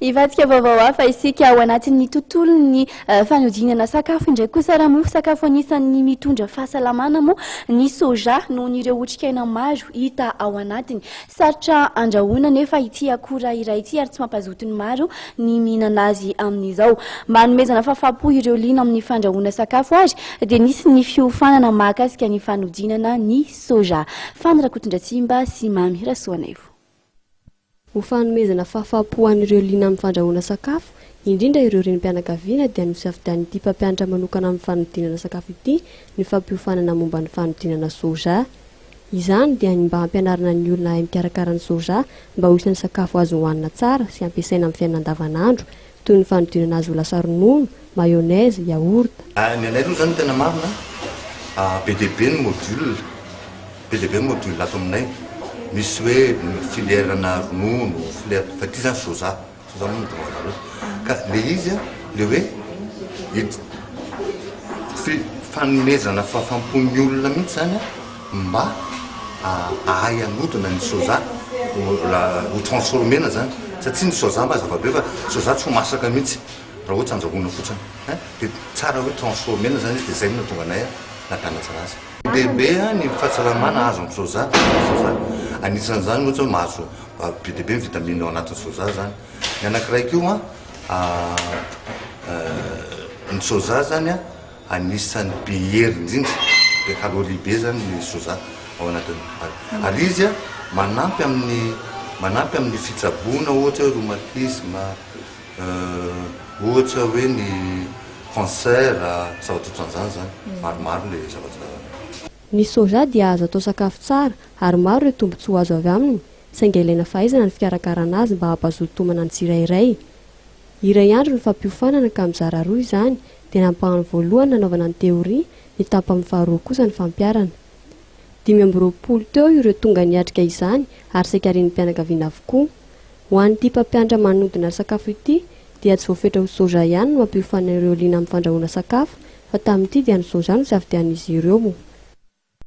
Hivadika vaovao hafa isika ao anatin'ny tontolon'ny fanodinana sakafo indray kosa raha mofo sakafo anisan'ny mitondra fahasalamana moa ny soja noho ireo otrikaina maro hita ao anatiny. Sarotra andrahoina nefa ity akora iray ity ary tsy mampazoto ny maro ny mihinana azy amin'izao. Mba hanomezana fahafaham-po ireo liana amin'ny fandrahoana sakafo ary dia nisy ny fiofanana mahakasika ny fanodinana ny soja. Fany Rakotondratsimba sy Mamy Rasoanaivo. Ho fanomezana fahafaham-po ho an'ireo liana amin'ny fandrahoana sakafo, indrindra ireo renim-pianakaviana dia nosafidian'ity mpampianatra manokana amin'ny fanodinana sakafo ity ny fampiofanana momba ny fanodinana soja. Izany dia ny mba hampianarana ny olona hahay mikarakara ny soja mba ho isan'ny sakafo azo hohanina tsara sy ampiasaina amin'ny fiainana andavanandro, toy ny fanodinana azy ho lasa ronono, mayonnaise, yaourt. Ny anay aloha izany ny tena marina be dia be ny module. Be dia be ny module ato aminay. Misy hoe filière na ronono, filière, fa ity zany soja, soja moa no demande-nareo. Ka le izy an, le hoe fanomezana fahafaham-pon'ny olona mihitsy zany an, mba hahay hanodina ny soja, ho transformer-na zany. Satria ny soja mazava be fa soja tsy ho masaka mihitsy raha hoe tsy andrahoina fotsiny. Hein, dia tsara hoe transformer-na zany izy dia zay no nahatonga anay nampianatra anazy. Be dia be ny fahasalamana azo amin'ny soja, soja. Anisan'izany ohatra hoe mahazo be dia be ny vitamine ao anatin'ny soja zany. Ny anankiray koa ny soja zany an, anisan'ny be hery indrindra, be calorie be zany ny soja ao anatiny. Ary izy an, manampy amin'ny manampy amin'ny fitsaboana ohatra hoe rhumatisme, Ohatra hoe ny cancer, zavatra ohatran'izany zany, maromaro le zavatra. Ny soja dia azo atao sakafo tsara ary maro ireo tombontsoa azo avy aminy, saingy ilaina fahaizana ny fikarakarana azy mba hampazoto homana ny tsirairay. Iray andro ny fampiofanana ka mizara roa izany, dia ny ampahany voalohany nanaovana ny teoria, ny tapany faharoa kosa ny fampiharana. 25 teo ireo tonga niatrika izany ary saika renim-pianakaviana avokoa. Ho an'ity mpampianatra manodina sakafo ity dia tsy voafetra ho soja ihany no hampiofanana ireo liana amin'ny fandrahoana sakafo fa tamin'ity dia ny soja no safidian'izy ireo.